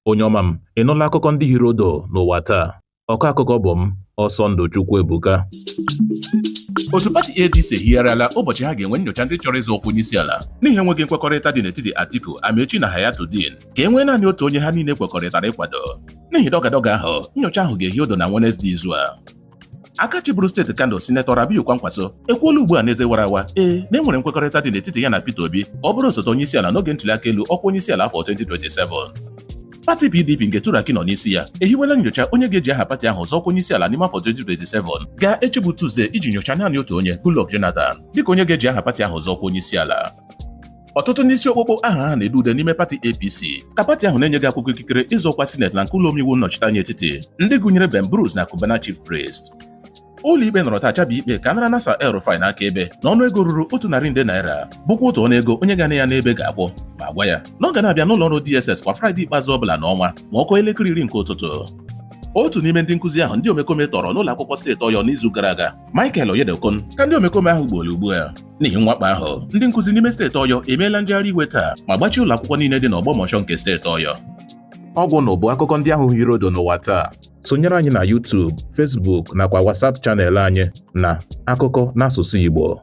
Onye ọma m, ị nụla akụkọ ndị hiri odo n'ụwa taa? Ọkọ akụkọ bụ m, Ọsọndụ Chukwuebuka. Otu pati ADC ehigharịala ụbọchị ha ga-enwe nyocha ndị chọrọ ịzọ ọkwa onyeisiala n'ihi enweghị nkwekọrịta dị n'etiti Atiku, Amaechi na Hayatuddin ka e nwee naanị otu onye ha niile kwekọrịtara ịkwado. N'ihi dọgadọga ahụ, nyocha ahụ ga-ehi odo na Wenezdee izu a. Aka chịburu steeti Kano, Sinetọ Rabiu Kwankwaso, ekwuola ugbu a n'eze wara awa ee na e nwere nkwekọrịta dị n'etiti ya na Peter Obi ka ọ bụrụ osote onyeisiala n'oge ntụliaka elu ọkwa onyeisiala afọ 2027. Pati PDP nke Turaki nọ n'isi ya ehiwela nyocha onye ga-eji aha pati ahụ zọọ ọkwa onyeisiala n'ime afọ 2027 gaa echi bụ Tuzdee iji nyocha naanị otu onye, Goodluck Jonathan, dịka onye ga-eji aha pati ahụ zọọ ọkwa onyeisiala. Ọtụtụ ndị isi okpokpo aha ha na-ede ude n'ime pati APC ka pati ahụ na-enyeghị akwụkwọ ikikere ịzọ ọkwa sineti na nke ụlọ omeiwu nnọchiteanya etiti, ndị gụnyere Ben Bruce na Cubana Chief Priest. Ụlọikpe nọrọ taa chabi ikpe ka a nara Nasir El-Rufai n'aka ebe na ọnụego ruru ₦100 nde, bụkwa otu ọnụego onye ga-ana ya n'ebe ga-akwụ, ma gwa ya na ọ ga na-abịa n'ụlọ ọrụ DSS kwa Fraịde ikpeazụ ọbụla n'ọnwa ma ọ kụọ elekere 10 nke ụtụtụ. Otu n'ime ndị nkụzi ahụ ndị omekome tọrọ n'ụlọ akwụkwọ steeti Ọyọ n'izu gara aga, Michael Oyedokun, ka ndị omekome ahụ gbuola ugbu a. N'ihi mwakpo ahụ, ndị nkụzi n'ime steeti Ọyọ emeela njegharị iwe taa ma gbachie ụlọ akwụkwọ niile dị n'Ọgbọmọshọ nke steeti Ọyọ. Ọgwụ nụ bụ akụkọ ndị ahụ hiri odo n'ụwa taa. Sonyere anyị na YouTube, Facebook nakwa WhatsApp channel anyị na Akụkọ n'asụsụ Igbo.